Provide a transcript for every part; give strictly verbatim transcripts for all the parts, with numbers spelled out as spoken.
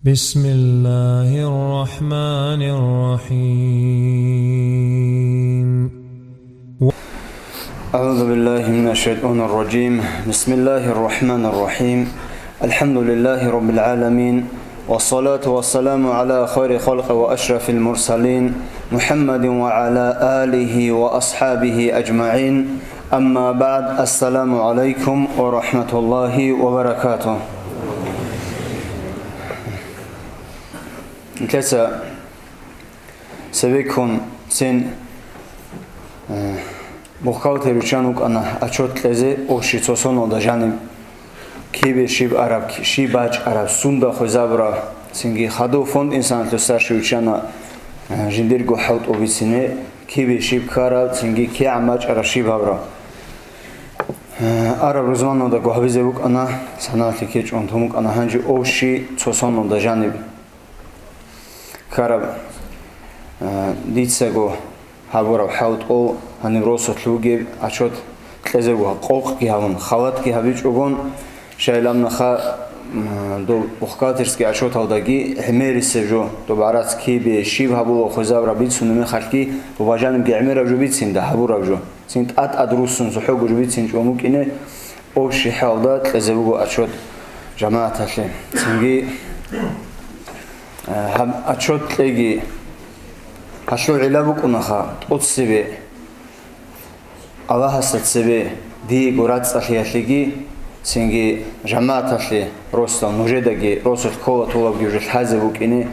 بسم الله الرحمن الرحيم. أعوذ بالله من الشيطان الرجيم. بسم الله الرحمن الرحيم. الحمد لله رب العالمين. والصلاة والسلام على خير خلق وأشرف المرسلين محمد وعلى آله وأصحابه أجمعين. أما بعد. السلام عليكم ورحمة الله وبركاته. Нилъеца цебеккун цин, э, бухгалтер виччан вукӀана отчет кьезе, общий цо соналда жаниб кибе щиб араб, щиб бачӀараб, сунда хвезабураб, цинги хадув фонд инсаналъул старший виччана, э, жиндирго хӀалтӀу бицине, кибе щиб ккараб, цинги кигӀан бачӀараб, щиб гьабураб. Э, араб рузманалда гьабизе букӀана, саналъе ккечӀун тун букӀана гьанже общий цо соналда жаниб ккараб, э, дицаго гьабураб хӀалтӀул гьаниб росулъ бугеб отчет кьезего къокъги гьабун, халатги гьабичӀогон, щайилаб наха, м, доб бухгалтерский отчеталдаги гӀемерисеб жо, доб гӀарац кибе, щиб гьабула хвезабураб бицунеб мехалъги, доба жанибги гӀемераб жо бицинда гьабураб жо. Цин тӀад-тӀад руссун цохӀого жо бицинчӀо мукӀине, общий хӀалда кьезе буго отчет жамагӀаталъе. Цинги, э, гьаб отчет кьеги, гьалъул гӀилла букӀунаха, тӀоцебе Аллагьасда цебе диего рацӀцӀалъиялъеги, цинги жамагӀаталъе росдал нужедаги росулъ ккола толабги уже лъазе букӀине,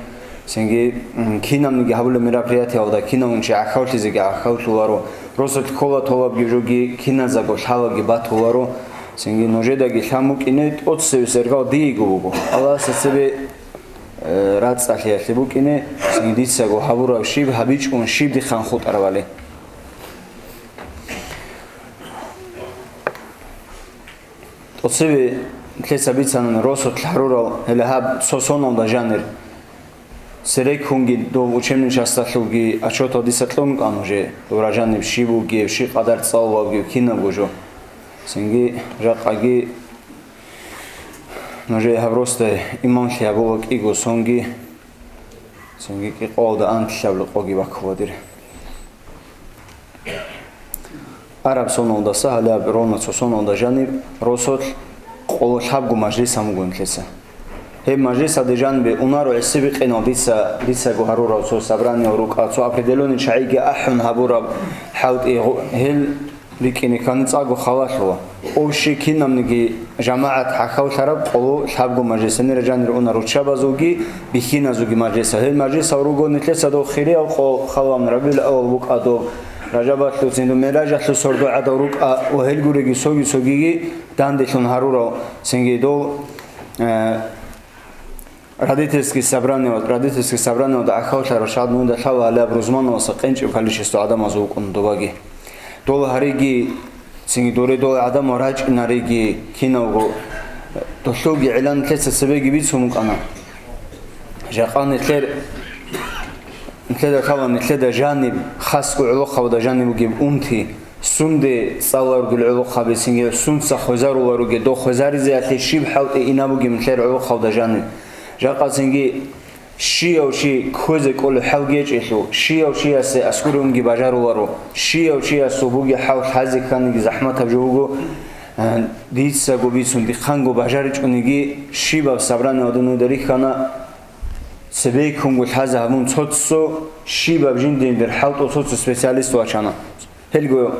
цинги, м, кинабниги гьабулеб мероприятиялда кинавгун чи гӀахьавлъизеги гӀахьавлъуларо, росулъ ккола толабги жоги киназего лъалаги батуларо, цинги нужедаги лъан букӀине тӀоцеве сергал диего буго. Аллагьасда цебе, э, рацӀцӀалъиялъе букӀине, цинги дицаго гьабураб щиб, гьабичӀун щиб дихъан хутӀарабали. ТӀоцеве лъеца бицанани росулъ гьарурал гьеле гьаб цо соналда жанир. Цереккунги дов учебный часталъулги отчетал дица кьун кӀан уже, дора жаниб щиб бугеб, щиб къадар цӀалулеб бугеб, кинабго жо. Цинги жакъаги нужее гьаб росдай имамлъи гьабула кӀиго сонги, цинги кӀикъоялда анлъаб лукъоги баккула дир. Араб соналдаса гьале аб ровно цо соналда жаниб росулъ къоло лъабго мажлис гьамугун лъеца. Гьеб мажлисалде жанибе унаро гӀиси бикъинал дица, дицаго гьарурав цо собраниел рукӀа, цо определённый чагӀиги ахӀун гьабураб хӀалтӀи гъу-, гьел рикӀкӀине ккани цӀакъго халалъула. Общий кинабниги жамагӀат гӀахьавлъараб къоло лъабго мажлис гьенира жанир уна руччабазулги бихьиназулги мажлисал. Гьел мажлисал руго нилъеца дов хирияб къо халаван РабигӀул-аввал букӀа доб, Ражабалъуцин доб, МигӀражалъул сордо гӀадал рукӀа ва гьел гуреги цоги-цогиги данделъун гьарурал, цинги дов, э, Родительский собрание, родительский собраниеда гӀахьаллъарав шагьад нунда лъала гьалаб рузманалдаса къинчӀеб количество гӀадамаз вукӀун добаги. Дола гьариги, цинги доре дола гӀадамал рачӀинариги, киналго, долъулги гӀилан лъеца цебеги бицун букӀана. Жакъа нилъер, нилъеда лъала нилъеда жаниб, хасго гӀолохъабада жаниб бугеб унти, сунде цӀаларгул гӀолохъаби, цинги сунца хвезарула ругел, дов хвезаризеялъе щиб хӀалтӀи ина бугеб нилъер гӀолохъабада жаниб. Жакъа цинги щияв чи кквезе кӀолеб хӀал гьечӀелъул, щияв чиясе аскӀоре унги бажаруларо, щияв чиясул бугеб хӀал лъазе кканиги захӀматаб жо буго, а, дицаго бицун дихъанго бажаричӀониги, щибаб собраниялда нуда рихьана, цебеккунго лъазе гьабун цо-цо, щибаб жиндир хӀалтӀул цо-цо специалист вачана. Гьелго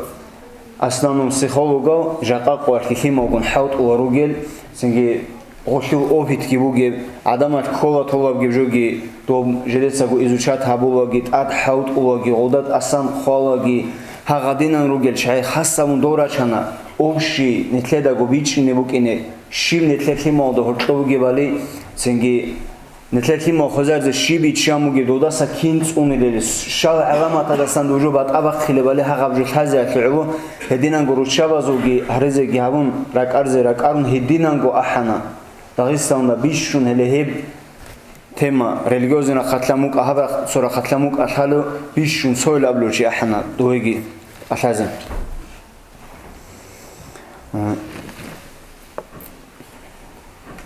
основном психологал, жакъа къварилъи лъималгун хӀалтӀула ругел, цинги гъолъул опытги бугеб, гӀадамал ккола толабги жоги, доб жидецаго изучат гьабулаги, тӀад хӀалтӀулаги, гъолда тӀасан хъвалаги, гьагъадинан ругел чагӀи хасабун дов рачана, общий нилъедаго бичӀчӀине букӀине, щиб нилъер лъималда гьоркьов бугебали, цинги Нилъер лъимал хвезаризе щиб иччан бугеб, додаса кин цӀунилел, щал гӀаламатадасан дужо батӀа бахъилебали гьагъаб жо лъазеялъе гӀоло, гьединанго руччабазулги гьаризеги гьабун, ракӀарзе ракӀарун гьединанго ахӀана. Дагъистаналда бищун гьеле гьеб тема, религиозный рахъалъа мукӀа, гьаб рахъ-, цо рахъалъа мукӀа лъалев, бищун цойил абулев чи ахӀана догьеги кӀалъазе.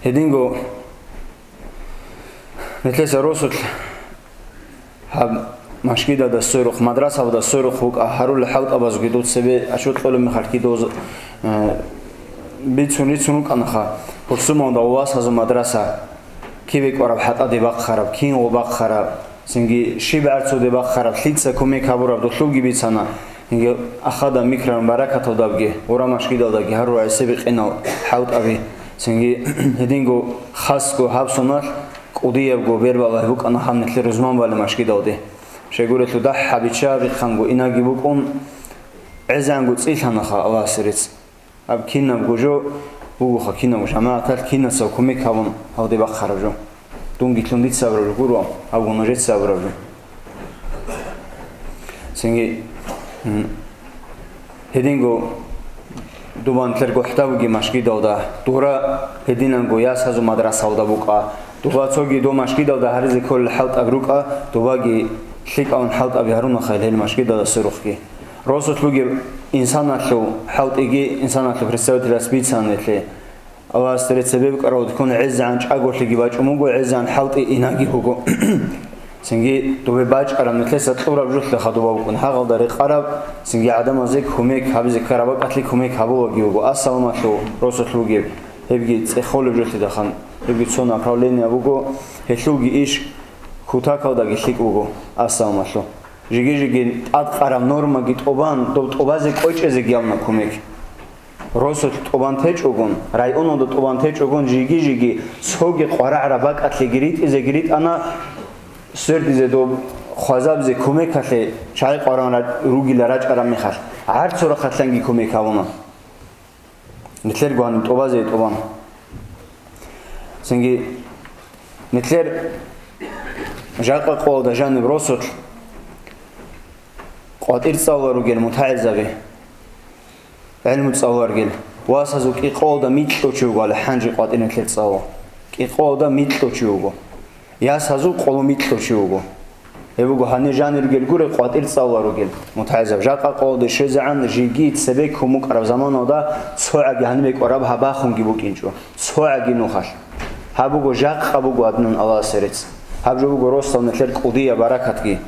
Гьединго Нилъеца росулъ гьаб машгидалда сверухъ, мадрасалда сверухъ вукӀа гьарулел хӀалтӀабазги дуца цебе ачур кьолеб мехалъги доз, э, бицун-рицун рукӀанаха. Пурсумалда ва васазул мадраса, кибе кӀвараб хӀатӀаде бахъараб, кинго бахъараб, цинги щиб гӀарцуде бахъараб, лъица кумек гьабураб долъулги бицана. Цинги Ахада микрорайон Баракаталдабги, гъура машгидалдаги гьарурал гӀисебикъинал хӀалтӀаби, цинги гьединго хасго гьаб соналъ кӀудиябго бербалай букӀана гьаб нилъер рузман балеб машгидалде. Щайгурелъул дагь гьабича бихъанго инаги букӀун, гӀезегӀанго цӀилъанаха Аллагьасе рецц. Гьаб кинабго жо бугоха, кинабго жамагӀаталъ кинацав кумек гьабун гьавде бахъараб жо. Дунги лъун дица абураб жо гуро, гьабго нужеца абураб жо. Цинги, м, гьединго дуба нилъер гохӀдабуги машгидалда, дура гьединанго ясазул мадрасалда букӀа, дуба цоги дов машгидалда гьаризе кколел хӀалтӀаби рукӀа, дубаги лъикӀалъун хӀалтӀаби гьарунаха гьел машгидалда сверухъги. Росулъ бугеб инсаналъул хӀалтӀиги инсаналъул представителас бицанилъе, Аллагьасда рецц цебе букӀаралдехун гӀезегӀан чӀаголъиги бачӀун буго, гӀезегӀан хӀалтӀи инаги буго. Цинги дубе бачӀараб нилъеца кьураб жулъа хадуба букӀун, гьагъалда рекъараб, цинги гӀадамазе кумек гьабизе ккараб бакӀалъе кумек гьабулаги буго. Ассаламалъул росулъ бугеб, гьебги цӀехолеб жулъидахъан, гьебги цо направление буго, гьелъулги иш кутакалдаги лъикӀ буго, ассаламалъул. Жиги-жиги тӀадкъараб нормаги тӀубан, доб тӀубазе кӀвечӀезеги гьабуна кумек. Росулъ тӀубан течӀогун, районалда тӀубан течӀогун, жиги-жиги цоги къварагӀараб бакӀалъеги ритӀизеги ритӀана, свердизе доб хвазабизе кумекалъе чагӀи къваран ра-, ругила рачӀараб мехалъ, гӀарцул рахъалъанги кумек гьабуна. Нилъерго гьаниб тӀубазе тӀубан. Цинги нилъер жакъа къоялда жаниб росулъ къватӀир цӀалула ругел мутагӀилзаби, гӀелму цӀалула ругел. Васазул кӀикъоялда микьго чи вуго гьале гьанже къватӀир нилъер цӀалула. КӀикъоялда микьго чи вуго. Ясазул къоло микьго чи вуго. Гьеб буго гьанир жанир ругел гуре къватӀир цӀалула ругел мутагӀилзаби. Жакъа къоялде щвезегӀан жиги цебе ккун букӀараб заманалда цогӀаги гьаниб бекӀвараб гьаб бахунги букӀинчӀо. ЦогӀаги нухалъ. Гьаб буго жакъа буго гьадинан Аллагьасе рецц. Гьаб жо буго росдал нилъер кӀудияб баракатги.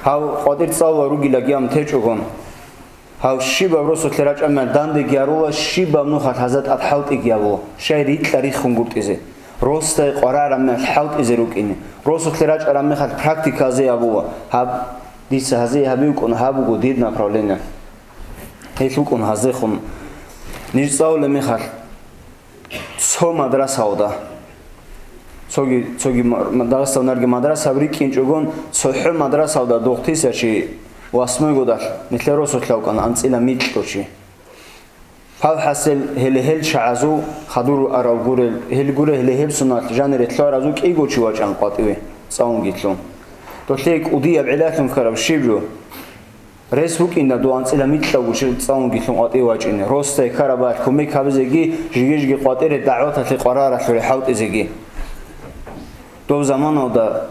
Гьав къватӀир цӀалула ругилаги ам течӀогон. Гьав щибаб росулъе рачӀамал дандеги гьарула, щибаб нухалъ гьазда тӀад хӀалтӀиги гьабула, щай рикьа риххун гуртӀизе. Росдай къварагӀараб мехалъ хӀалтӀизе рукӀине. Росулъе рачӀараб мехалъ практика гьазе гьабула. Гьаб, дица гьазе гьабиукӀун, гьаб буго дир направление. Гьелъ вукӀун гьаздехун. Ниж цӀалулеб мехалъ, цо мадрасалда, цоги, цоги ма-, Дагъистаналги мадрасаби рикӀкӀинчӀогон, цохӀо мадрасалда духътиса чи васмойгодалъ нилъер росулъа вукӀана анцӀила микьго чи. Гьав хӀасил гьеле гьел чагӀазул хадур арав гурел, гьел гуре гьеле гьеб соналъ жанире лъугӀаразул кӀиго чи вачӀан къватӀиве цӀалунги лъун. Долъее кӀудияб гӀиллатлъун ккараб щиб жо? Рес букӀинда дов анцӀила микьавго чи цӀалунги лъун къватӀиве вачӀине. Росдай ккараб балъ кумек гьабизеги, жиги-жиги къватӀире дагӀваталъе къвараралъуре хӀалтӀизеги. Доб заманалда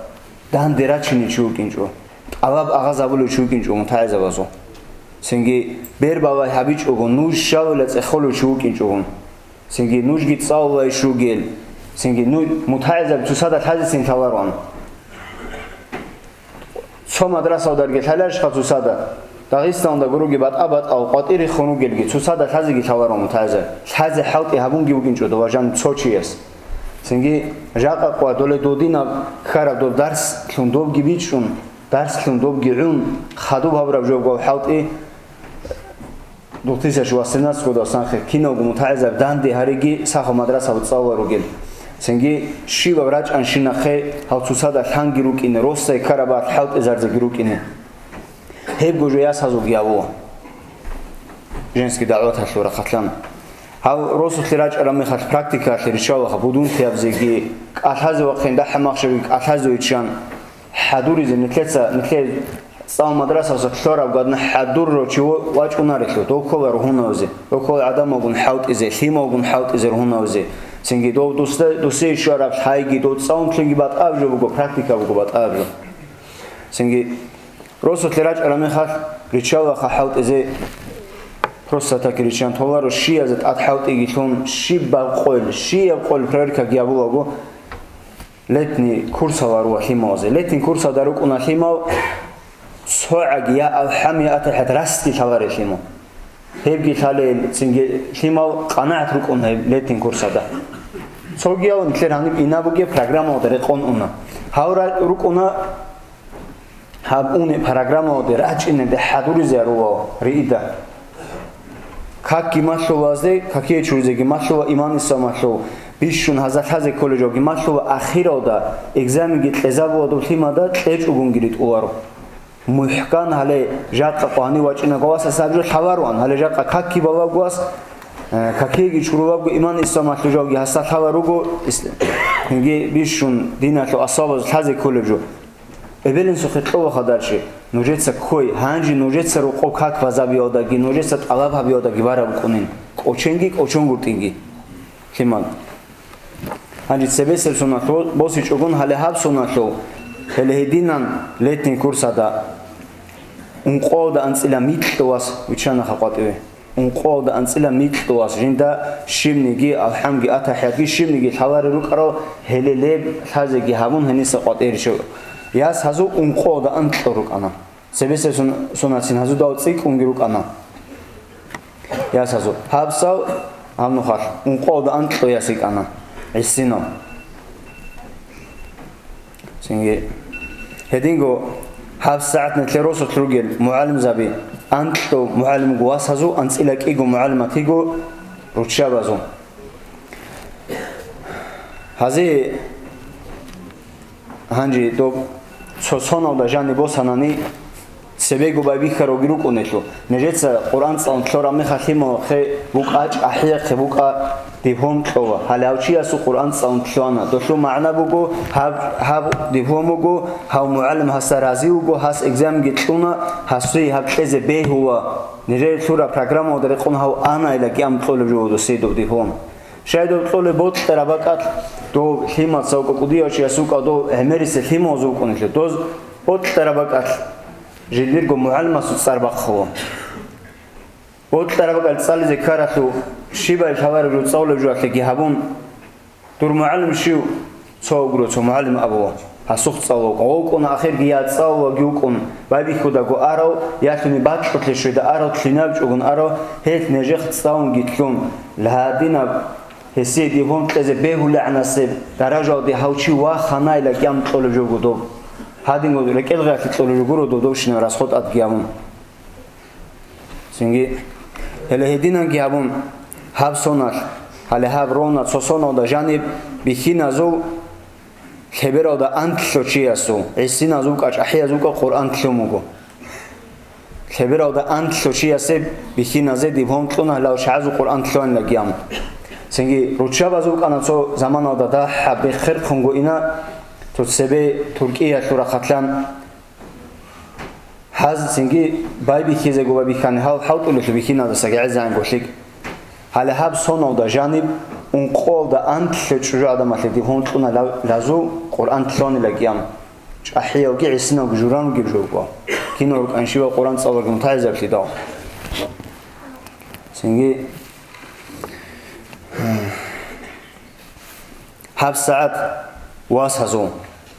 данде рачине чи вукӀинчӀо, тӀалаб агъаз абулев чи вукӀинчӀо мутагӀилзабазул. Цинги бербалай гьабичӀого, нуж щавила цӀехолев чи вукӀинчӀого. Цинги нужги цӀалулайищ ругел. Цинги ну-, мутагӀилзаби цоцазда лъазецин лъалароан. Цо мадрасалдаги лъаларищха цоцазда? Дагъистаналда гуроги батӀа-батӀал къватӀире хун ругелги, цоцазда лъазеги лъаларо мутагӀилзаби. Лъазе хӀалтӀи гьабунги вукӀинчӀо дова жан цо чияс. Цинги жакъа къвай доле додинаб ккараб доб дарслъун добги бичӀчӀун, дарслъун добги гӀун, хадуб гьабураб жо буго хӀалтӀи. Две тысячи восемнадцать годалъ санхъе киналго мутагӀилзаби данде гьариги сахаб мадрасаби цӀалула ругел. Цинги щибаб рачӀанщинахъе гьав цоцазда лъанги рукӀине, росдай ккараб балъ хӀалтӀизарзеги рукӀине. Гьебго жо ясазулги гьабула. Женский дагӀваталъул рахъалъан. Гьав росулъе рачӀараб мехалъ практикаялъе риччалаха будунлъиябзеги, кӀалъазе вахъин дагьа-махщаби кӀалъазе виччан. ХӀадуризе нилъеца, нилъее цӀал мадрасаялъа лъораб гьадин хӀадурав чи ва-, вачӀунарелъул, дов ккола ругьунавзе, дов ккола гӀадамалгун хӀалтӀизе, лъималгун хӀалтӀизе ругьунавзе. Цинги дов дусда-, дусее щвараб лъайги, дов цӀалунлъунги батӀаб жо буго, практика буго батӀаб жо. Цинги росулъе рачӀараб мехалъ риччалаха хӀалтӀизе, просто так риччан толаро, щиязе тӀад хӀалтӀиги лъун, щибаб къойил, щияб къойил проверкаги гьабулаго, Летний курсалда руго лъималазе. Летний курсалда рукӀуна лъимал, цогӀаги я алхӀам, я атахӀият расги лъаларел лъимал. Гьебги лъалел, цинги лъимал къанагӀат рукӀун гьеб летний курсалда. Цогиял нилъер гьаниб инаб бугеб программалда рекъон уна. Гьав ра-, рукӀуна гьаб уни программалде рачӀинеде хӀадуризе арулал риида. Какги малъулазе, какие чуризеги малъула, иман-ислам малъул, бищун гьаза лъазе кколеб жоги малъула, ахиралда экзаменги кьезабула доб лъимада, кьечӀогунги ритӀуларо. МухӀкан гьале жакъа къвани вачӀинаго васас гьаб жо лъалароан, гьале жакъа какги балагоас, э, какиеги чурулабго иман-ислам малъул жоги гьасда лъала руго ис-, ги бищун диналъул асабаз лъазе кколеб жо. Эбел-инсухъе кьола хадалъи, нужеца ккой, гьанже нужеца рокъов как базабиялдаги, нужеца тӀалаб гьабиялдаги бараб букӀунин, кӀоченги кӀочонгутӀиги. Лъимал. Гьанже цебесеб соналъул босичӀогун гьале гьаб соналъул, гьеле гьединан летний курсада ункъоялда анцӀила микьго вас виччана хакъватӀиве. Ункъоялда анцӀила микьго вас жинда щибниги, алхӀамги, атахӀиятги щибниги лъаларел рукӀарал, гьеле лъазеги гьабун гьениса къватӀирчӀо. Яс гьазул ункъоялда анкьго рукӀана. Цебесеб сон-, сонацин гьазул дов цӀикӀкӀунги рукӀана. Яс гьазул. Гьабсал гьаб нухалъ ункъоялда анкьго яс йикӀана. ГӀисинав. Цинги гьединго гьаб сагӀат нилъер росулъ ругел мугӀалимзаби, анкьго мугӀалимго васазул анцӀила кӀиго мугӀалимат йиго руччабазул. Гьазе гьанже доб цо соналда жаниб босанани, цебего байбихьаравги рукӀунелъул. Нижеца Къуръан цӀалун лъураб мехалъ лъималахъе букӀа, чӀахӀияхъе букӀа, диплом кьола. Гьале гьав чиясул Къуръан цӀалун лъугьана. Долъул магӀна буго, гьаб, гьаб диплом буго, гьав мугӀалим гьасда рази вуго, гьас экзаменги кьуна, гьасие гьаб кьезе бегьула. Нижее лъураб программалда рекъон гьав анайила кӀиаб кьолеб жо досие доб диплом. Щай доб кьолеб бокьараб бакӀалъ, дов лъималаца вукӀа, кӀудияв чияс вукӀа, дов гӀемерисел лъималаз вукӀунелъул, доз бокьараб бакӀалъ жиндирго мугӀалимасул цӀар бахъула. Бокьараб бакӀалъ цӀализе ккаралъул, щибай лъалареб жо цӀалулеб жоялъеги гьабун, дур мугӀалим щив? Цо вугуро цо мугӀалим абула. Гьасухъ цӀалула вукӀун, ахирги я цӀалулаги вукӀун, байбихьудаго арав, я лъуни бакьулъе щведа арав, лъинаб чӀугун арав, гьелъ нижехъ цӀалунги лъун, гьадинаб гьесие диплом кьезе бегьулегӀанасеб даражалде гьав чи ваханайила кӀиаб кьолеб жо буго доб. Гьадинго рекӀелгъиялъе кьолеб жо гуро доб довщинаб расход тӀадги гьабун. Цинги, гьеле гьединанги гьабун, гьаб соналъ, гьале гьаб ровно цо соналда жаниб бихьиназул, лъебералда анлъго чиясул, гӀисиназул, кӀачӀахӀиязул Къуръан лъун буго. Лъебералда анлъго чиясе бихьиназе диплом кьуна, гьалав чагӀазул Къуръан лъугьанила кӀиаб. Цинги руччабазул вукӀана цо заманалда дагьаб бехерхъунго ина, цо цебе Туркиялъул рахъалъан. Гьаз цинги байбихьизего байбихьани гьал хӀалтӀулелъул бихьинадасаги гӀезегӀанго лъикӀ. Гьале гьаб соналда жаниб ункъоялда анлъго чӀужугӀадамалъе диплом кьуна ла-, лъазул Къуръан лъугьанила кӀиаб. ЧӀахӀиявги гӀисинавги журан ругеб жо буго. Кинав рукӀанищ ва Къуръан цӀалуларги мутагӀилзаблъидал. Цинги гьаб сагӀат васазул,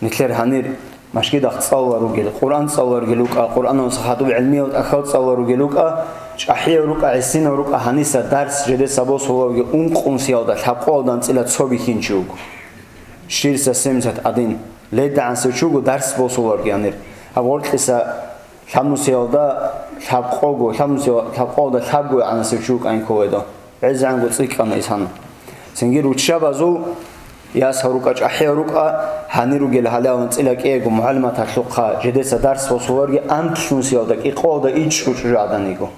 нилъер гьанир машгидахъ цӀалулар ругел, Къуръан цӀалуларгел рукӀа, Къуръаналъа хадуб гӀилмиял тӀахьал цӀалулар ругел рукӀа, чӀахӀиял рукӀа, гӀисинал рукӀа, гьаниса дарс жедеца босулавги ункънусиялда лъабкъоялда анцӀила цо бихьинчи вуго. Щирса семьдесят один. ЛедагӀансев чи вуго дарс босуларги гьанир. Гьаб гъоркьиса лъабнусиялда лъабкъого, лъабнусиялда лъабкъоялда лъабгоягӀанасев чи вукӀанин кколайда. ГӀезегӀанго цӀикӀкӀана исана. Цинги руччабазул, ясал рукӀа, чӀахӀиял рукӀа, гьанир ругел гьале анцӀила кӀиего мугӀалиматалъухъа жедеца дарс босуларги анлънусиялда кӀикъоялда ичӀго чӀужугӀадан йиго.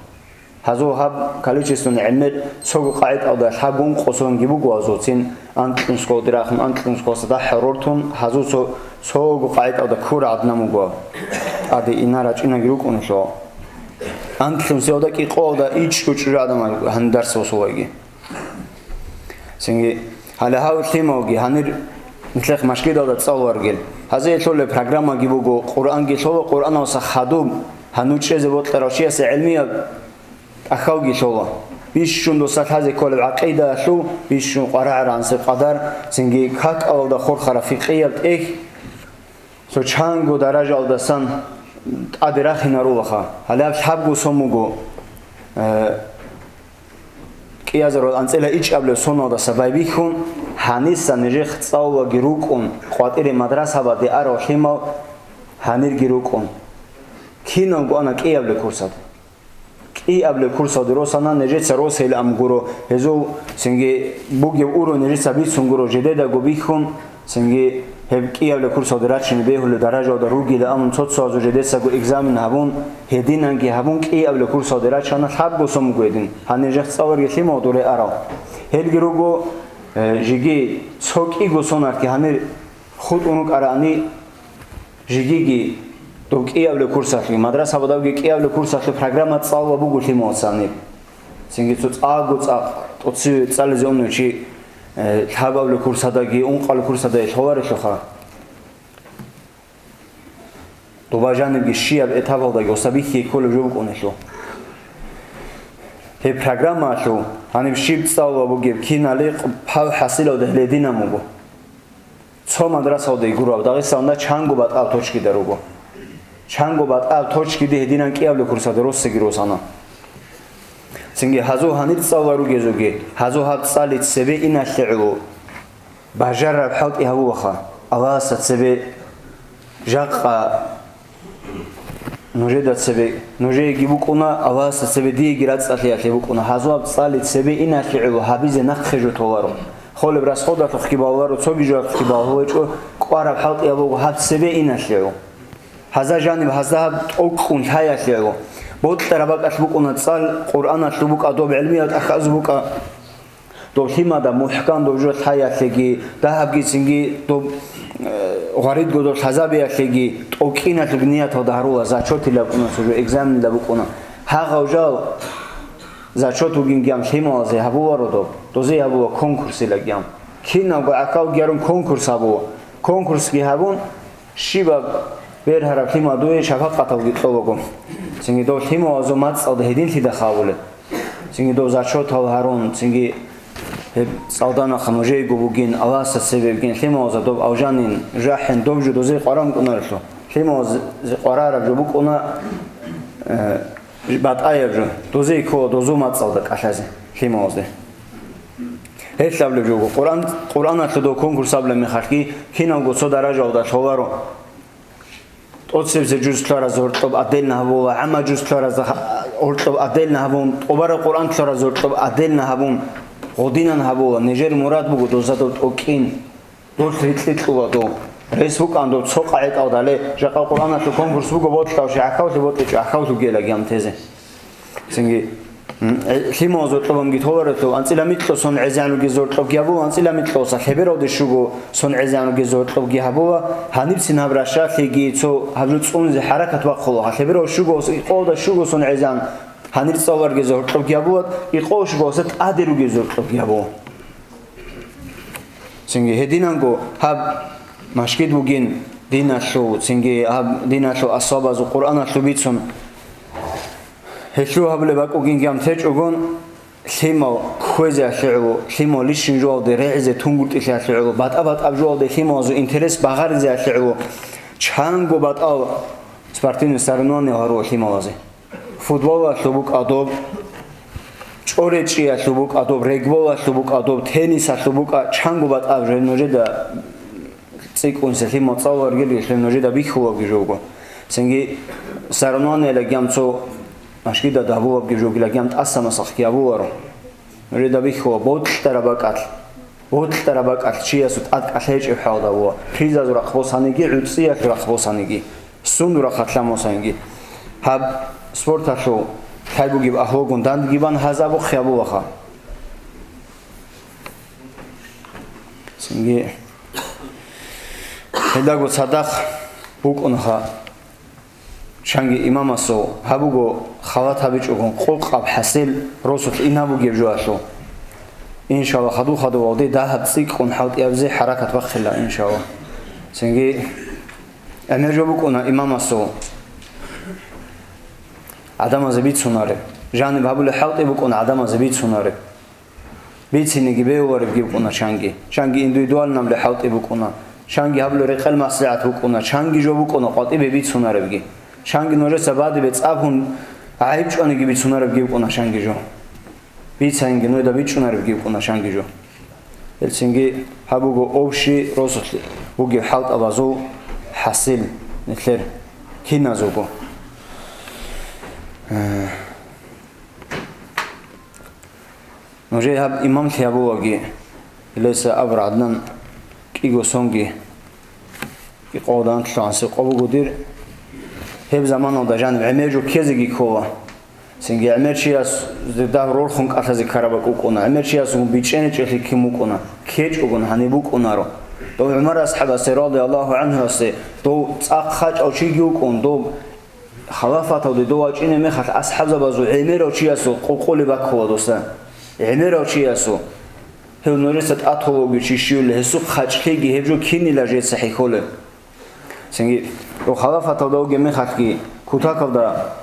Гьазул гьаб количествони гӀемер цого къагӀидаялда лъабго-ункъо сонги буго гьазул цин анкьнусго дирахъун анкьнусго садахӀ рортун гьазул цо-, цого къагӀидаялда ккура гӀаднан буго. ТӀаде ина рачӀинаги рукӀунелъул. Анкьнусиялда кӀикъоялда ичӀго чӀужугӀадан гьандарс босулайги. Цинги гьале гьав лъималги гьанир нилъехъ машгидалда цӀалуларгел. Гьазие лъолеб программаги буго, Къуръанги лъола, Къуръаналса хадуб гьанур чӀезе бокьарав чиясе гӀилмияб тӀахьалги лъола. Бищун досда лъазе кколеб гӀакъидаялъул, бищун къварагӀараб гӀанасеб къадар, цинги какалда хурхараб фикъияб тӀехь, цо чанго даражаялдасан тӀаде рахинарулаха. Гьале гьаб лъабго сон буго, э, кӀиазарул анцӀила ичӀабилеб соналдаса байбихьун, гьаниса нижехъ цӀалулаги рукӀун, къватӀире мадрасабаде арав лъимал гьанирги рукӀун. Киналго ана кӀиабилеб курсалде. КӀиабилеб курсалде росана, нижеца росейилан гуро, гьезул цинги бугеб уровень нижеца бицун гуро, жидедаго бихьун, цинги гьеб кӀиабилеб курсалде рачине бегьулеб даражаялда ругила амун, цо-цоазул жидецаго экзамен гьабун, гьединанги гьабун, кӀиабилеб курсалде рачана, лъабго сон буго гьедин, гьанир нижехъ цӀалуларги лъималда урей арав. Гьелги руго, э, жеги цо кӀиго сонарги гьанир хутӀун рукӀараани, жегиги доб кӀиабилеб курсалъе, мадрасабадабги кӀиабилеб курсалъе программа цӀалула буго лъималаца гьаниб. Цинги цо цӀакъго цӀакъ тӀоцеве цӀализе унев чи, э, лъабабилеб курсадаги, ункъабилеб курсадаги лъоларелъулха. Доба жанибги щибаб этапалдаги гьесда бихьи кколеб жо букӀунелъул. Гьеб программаялъул гьаниб щиб цӀалула бугеб кинали пал хӀасилалда гьеле гьединан буго. Цо мадрасалда гураб, Дагъистаналда чанго батӀал точкида руго. Чанго батӀал точкиде гьединан кӀиабилеб курсалде росиги росана. Цинги гьазул гьанир цӀалулел ругезулги, гьазул гьаб цӀали цебе иналъе гӀоло бажарараб хӀалтӀи гьабулаха. Аллагьасда цебе жакъа нужеда цебе, нужееги букӀуна, Аллагьасда цебе диеги рацӀцӀалъиялъе букӀуна. Гьазул гьаб цӀали цебе иналъе гӀоло гьабизе нахъе жо толаро. Холеб расходалъухъги баларо, цоги жоялъухъги балагьулечӀо, кӀвараб хӀалтӀияб буго гьаб цебе иналъе гӀоло. Гьазда жаниб, гьазда гьаб тӀокӀкӀун лъаялъе гӀоло. Бокьараб бакӀалъ букӀуна цӀал, Къуръаналъул букӀа доб гӀелмиял тӀахьазул букӀа. Доб лъимада мухӀкан доб жо лъаялъеги, дагьабгицинги доб, э, гъваридго доб лъазабиялъеги, тӀокӀкӀиналъул нияталда гьарула, зачетила букӀуна цо жо, экзаменила букӀуна. Гьагъав жал зачет бугин гьаб лъималазе гьабуларо доб, дозе гьабула конкурсила гьаб. Киналго гӀахьалги гьарун конкурс гьабула. Конкурсги гьабун, щибаб бергьараб лъимал дуе шапакъаталги кьолаго. Цинги дов лъималазул мацӀалда гьединлъидахъ абулеб. Цинги дов зачетал гьарун, цинги гьеб цӀалда нахъа нужейго бугин, Аллагьасда цебе бугин, лъималазда доб авжанин, жахӀин, доб жо дозе къваран кӀунарелъул. Лъималазе къварараб жо букӀуна, э, батӀаяб жо. Дозе ккола дозул мацӀалда кӀалъазе лъималазде. Гьелъ абулеб жо буго, Къуръан, Къуръаналъул дов конкурс абулеб мехалъги, киналго цо даражаялда лъоларо. ТӀоцебесеб жуз лъугьаразда гьоркьоб отдельно гьабула, гӀамма жуз лъугьаразда гьа-, гьоркьоб отдельно гьабун, тӀубараб Къуръан лъугьаразда гьоркьоб отдельно гьабун, гъодинан гьабула, нижер мурад буго дозда дов тӀокӀкӀин. Дулъ рикьи кьула дов. Рес букӀан дов цо къагӀидалда, гьале, жакъа Къуръаналъул конкурс буго, бокьав чи гӀахьавлъи бокьичӀо, гӀахьавлъугела гьаб тезе. Цинги, м, э, лъималазул гьоркьобги толарелъул, анцӀила микьго сон гӀезегӀан ругезул гьоркьобги гьабула, анцӀила микьго сон лъебералде щуго сон гӀезегӀан ругезул гьоркьобги гьабула, гьанибцин гьаб ращалъиги цо гьаб жо цӀунизе хӀаракат бахъула, лъеберал щуго, икъолда щуго сон гӀезегӀан гьанир цӀалулел ругезул гьоркьобги гьабула, икъолда щуго сон тӀаде ругезул гьоркьобги гьабула. Цинги гьединанго гьаб машгид бугин диналъул, цинги гьаб диналъул асбабазул Къуръаналъул бицун. Гьелъул гьабулеб бакӀ бугин гьаб течӀогон, лъимал кквезе гьалъе гӀоло, лъимал лищин жоялде регӀизе тунгутӀилъи гьалъе гӀоло, батӀа-батӀаб жоялде лъималазул интерес багъаризе гьалъе гӀоло, чанго батӀал спортивный соревнование гьарула лъималазе. Футболалъул букӀа доб, чӀоречӀиялъул букӀа доб, регболалъул букӀа доб, теннисалъул букӀа, чанго батӀаб жо нужеда цӀикӀкӀунса лъимал цӀалулел ругел нужеда бихьулебги жо буго. Цинги соревнованиелаги гьаб цо машгидалда гьабулебги жо бугила, гьаб тӀаса-масахъги гьабуларо. Нужеда бихьула бокьараб бакӀалъ. Бокьараб бакӀалъ чиясул тӀад кӀалъай гьечӀеб хӀалда буго, призазул рахъ босаниги, гӀуцӀиялъул рахъ босаниги, сундул рахъалъ босаниги. Гьаб спорталъул лъай бугеб агьлугун дандги бан гьазаб ухъ гьабулаха. Цинги гьелдаго цадахъ букӀунаха. Чанги имамасул гьаб буго халат гьабичӀого къокъаб хӀасил росулъ ин гьабугеб жоялъул. Иншалла, хадув-хадувалде дагьаб цӀикӀкӀун хӀалтӀиябизе хӀаракат бахъила, иншалла. Цинги гӀемер жо букӀуна имамасул гӀадамазе бицунареб. Жаниб гьабулеб хӀалтӀи букӀуна гӀадамазе бицунареб. Бициниги бегьуларебги букӀуна чанги. Чанги индивидуальнабли хӀалтӀи букӀуна. Чанги гьабулеб рекъел маслигӀат букӀуна. Чанги жо букӀуна къватӀибе бицунаребги. Чанги нужеца бадибе цӀабун гӀайиб чӀваниги бицунаребги букӀуна чанги жо. Бицайинги нужеда бичӀчӀунаребги букӀуна чанги жо. Гьелцинги гьаб буго общий росулъ бугеб хӀалтӀабазул хӀасил нилъер киназулго. Э, нужее гьаб имамлъи гьабулаги, гьелеса аб РагӀадан кӀиго сонги, кӀикъодан лъугьанси къо буго дир, гьеб заманалда жаниб гӀемер жо ккезеги ккола. Цинги гӀемер чияс дагь рорхун кӀалъазе ккараб бакӀ букӀуна, гӀемер чиясгун бичӀчӀене чӀехи кин букӀуна, ккечӀогун гьаниб букӀунаро. Дов ГӀумар асхӀабасе, радияллагьу гӀанхуясе, дов цӀакъ хачӀав чиги вукӀун, дов халафаталде дов вачӀине мехалъ асхӀабзабазул гӀемерав чиясул къокъолеб баккула доса. ГӀемерав чиясул. Гьев нужеца тӀатулевги чи щивли, гьесухъ хачӀлъиги гьеб жо кинила жеца хӀехьолеб. Цинги, гьев халафаталда вугеб мехалъги, кутакалда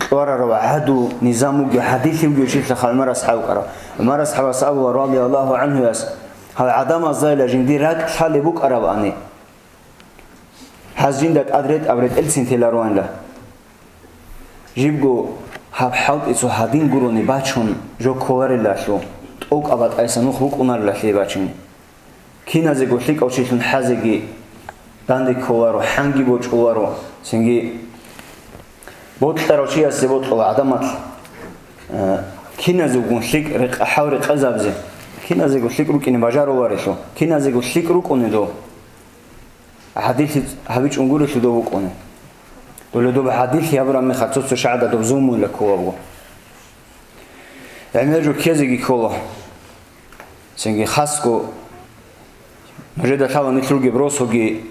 кьварарав гӀаду, низам вугев, гӀадиллъи вугев чилъа ГӀумар асхӀаб вукӀарав. ГӀумар асхӀабас абула, радияллагьу гӀанхуяс, гьал гӀадамаздайила жиндир ракӀ лъалеб букӀарабани, гьаз жинда тӀад ретӀаб ретӀелцин телароанила. Жибго гьаб хӀалтӀи цо гьадин гурони бачун жо кколарелалъул, тӀокӀаб батӀайса нух букӀунарелалъе бачине. Киназего лъикӀав чилъун хӀазеги данде кколаро, хӀанги бочӀуларо, цинги бокьарав чиясе бокьула гӀадамал, э, киназегун лъикӀ рекъа-, хӀал рекъезабизе, киназего лъикӀ рукӀине бажаруларелъул, киназего лъикӀ рукӀунедул. ГӀадиллъи гьабичӀун гурелъул дов вукӀуна. Доле доб гӀадиллъи гьабураб мехалъ цо-цо шагьарда доб зулмуйилан кколабго. ГӀемер жо ккезеги ккола. Цинги хасго нужеда лъала нилъ ругеб росуги,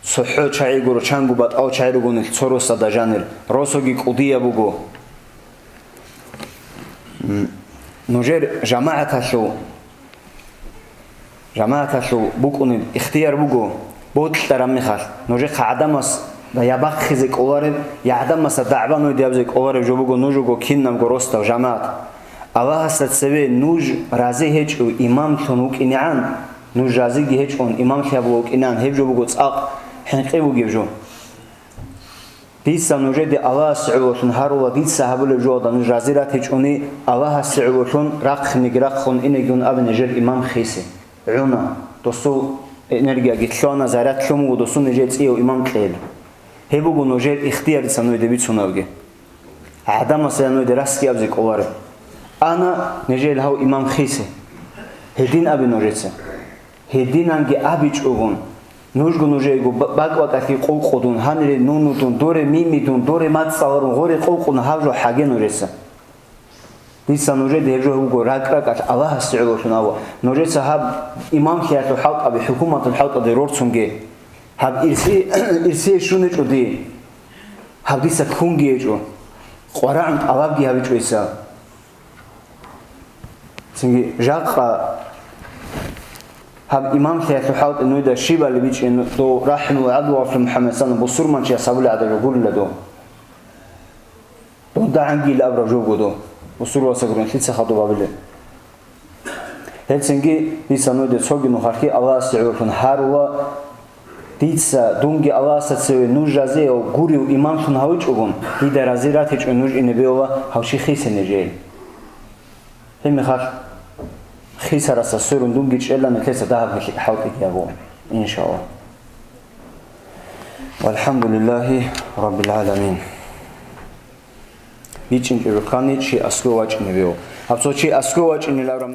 цохӀо чагӀи гуро, чанго батӀал чагӀи руго нилъ цо росада жанир, росуги кӀудияб буго. М, нужер жамагӀаталъул ЖамагӀаталъул букӀунеб ихтияр буго, бокьараб мехалъ, нужехъа гӀадамасда я бахъизе кӀолареб, я гӀадамасда дагӀба нойде абизе кӀолареб жо буго нужего кинабго росдал жамагӀат. Аллагьасда цеве нуж рази гьечӀев имамлъун вукӀинегӀан, нуж разиги гьечӀун имамлъи гьабулев вукӀинегӀан, гьеб жо буго цӀакъ хӀинкъи бугеб жо. Дица нужеде Аллагьасе гӀололъун гьарула, дица гьабулеб жоялда нуж рази ратичӀони, Аллагьасе гӀололъун рахъинеги рахъун инегун абе нижер имам хисе. ГӀуна, досул энергияги лъугьана, заряд лъун буго, досул нижер цӀияв имам кьейила. Гьеб буго нужер ихтияр дица нужеде бицунебги. ГӀадамасда нужеде расги абизе кӀолареб. Ана нижер гьав имам хисе. Гьедин абе нужеца. Гьединанги абичӀогун, нужго нужеего ба-, бакӀ-бакӀалъи къулкъудун, гьанире нунудун, доре мимидун, доре мацӀаларун, гъоре къулкъун гьаб жо хӀаге нужеца. Дица нужеде гьеб жо вуго ракӀ-ракӀалъ Аллагьасе гӀололъун абу. Нужеца гьаб имамлъиялъул хӀалтӀаби, хӀукуматул хӀалтӀаде рорцунге. Гьаб ирси-, ирсие щун гьечӀо дие. Гьаб дица ккунги гьечӀо. КъварагӀун тӀалабги гьабичӀо дица. Цинги жакъа гьаб имамлъиялъул хӀалтӀи нужеда щибали бичӀчӀин, дов рахӀимуллагь ГӀабдулгъафур МухӀаммадсанов бусурманчияс гьабулеб гӀадаб жо гурила дов. Дов дагӀангийилан абураб жо буго дов. Бусурбабаца гурин лъица хадуб гьабилеб? Гьелцинги дица нужеде цоги нухалъги Аллагьасе гӀололъун гьарула, дица, дунги Аллагьасда цеве нуж разияв гурев имамлъун гьавичӀогун, дида рази ратичӀо нуж ине бегьула гьав чи хисе нижее. Гьеб мехалъ хисарасда сверун дунги чӀела нилъеца дагьабги хӀалтӀиги гьабула, иншаллагь. ВалхӀамдулиллагьи раббил гӀаламин. БичӀчӀинчӀеб рукани чи аскӀов вачӀине бегьу. Гьаб цо чи аскӀов вачӀинилан абураб